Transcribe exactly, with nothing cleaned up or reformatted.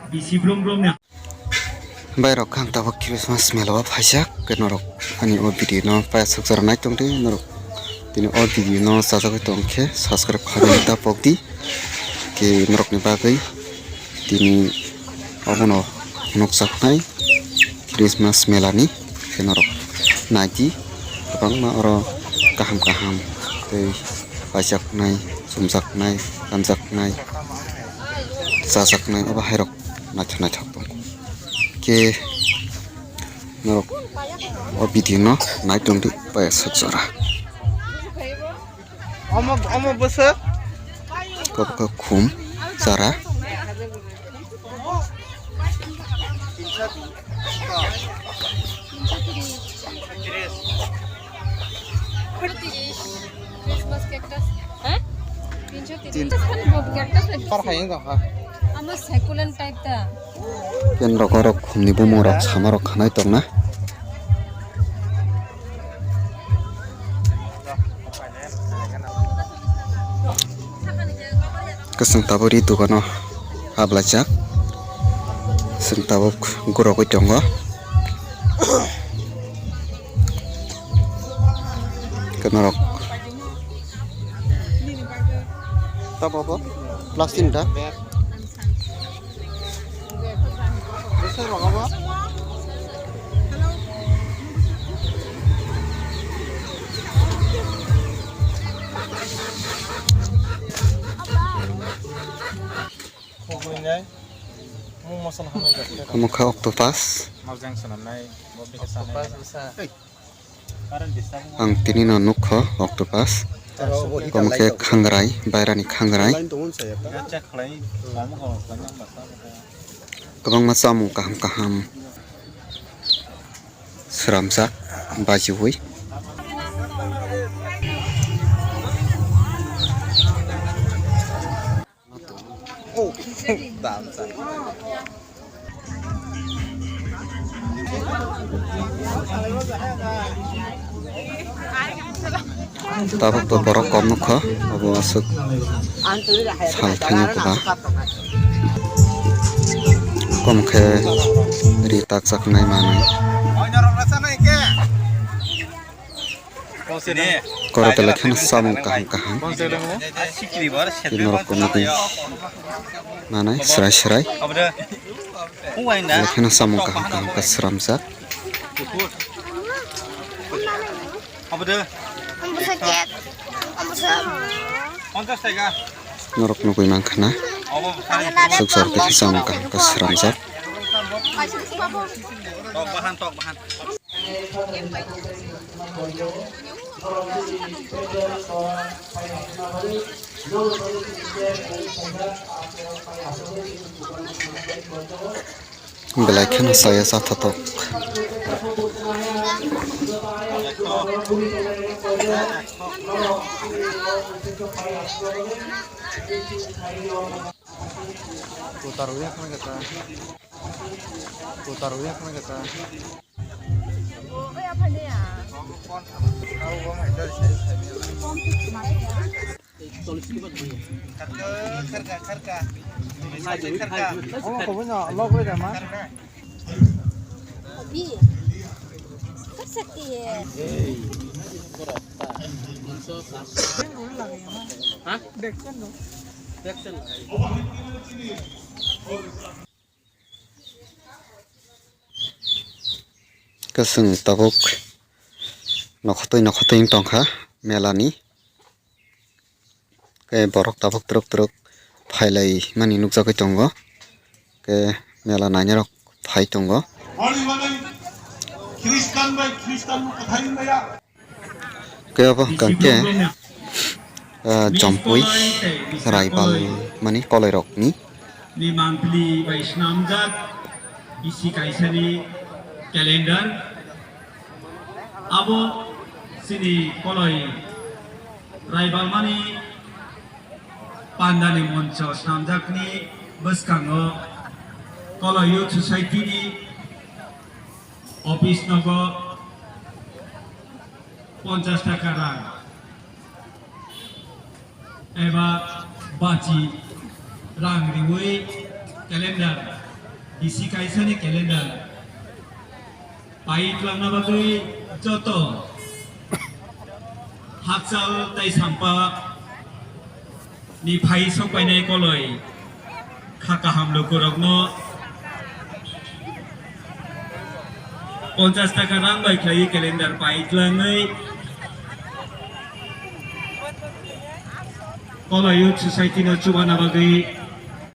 Bisi brum brum ni. Bai rok kang tabuk Christmas mela o phaijak, ke norok ani o video no payasok jora nai tong di, norok tini o video no chajagwi tong khe subscribe khaina ta pok di, ke norok ni bagwi tini obono nukjaknai Christmas mela ni, ke norok nai di, kwbangma oro kaham kaham tei paijaknai, chumjaknai, kanjaknai, chajaknai, obo hai rok naithok naithok tongo. Khe norok o video no nai tong di payasok jora. Omo, omo bwswk? Kok kok khum jora. Christmas cactus. Hah? Tinsho tiris. Cactus kan bo cactus na. Par hai wngkha. Ama succulent type ta. Ken rok orok khumni bumung rok sama rok khanai tongna. Kwchwng tabuk ri dukano hablaijak. Chwng tabuk gorogwi tongo. Khe norok. Tabo bo? Plastic ni da? Omo kha octopus. Ang tini no nukha octopus. Omo khe khangrai, bairani khangrai. Kwbangma chamung kaham kaham sramjak bajiwi. Tabuk to borok kom nukha, obo aswk sal thangya kwbang. Kom khe ri takjaknai manwi. Koro belai kheno samung kaham kaham. Tei norok nugwi manai srai srai. Belai kheno samung kaham kaham khe sramjak. Norok nugwi mankha na. Suk sor khe samung kaham khe sramjak. Belai kheno saya chathotok. Kutar uya khna kata. Kutar uya khna kata. Omo koboi no log bai da ma? Abi, kar sakti hai. Kwchwng tabuk nokhotwi nokhotwi wng tongkha mela ni. Khe borok tabuk twrwk twrwk phailai mani nukjagwi tongo. Khe mela nainai rok phai tongo. Khristan bai Khristan no kwthai maya. Khe obo hwnkha khe, ah, Jompui Raibal mani koloi rok ni. Ni mantli bai swnamjak bisi kaisa ni calendar. Abo chini koloi Raibalmani pandani moncho swnamjakni bwskango Koloi Youth Society ni office nogo ponchash taka rang eba bachi rang riwi calendar Bisi kaisani calendar pai twlangna bagwi joto hakchal tei sampa ni phai sok painai koloi kha kaham lukurokno ponchas taka rang bai khlaiwi calendar pai twlangwi Kola Youth Society no chubana bagwi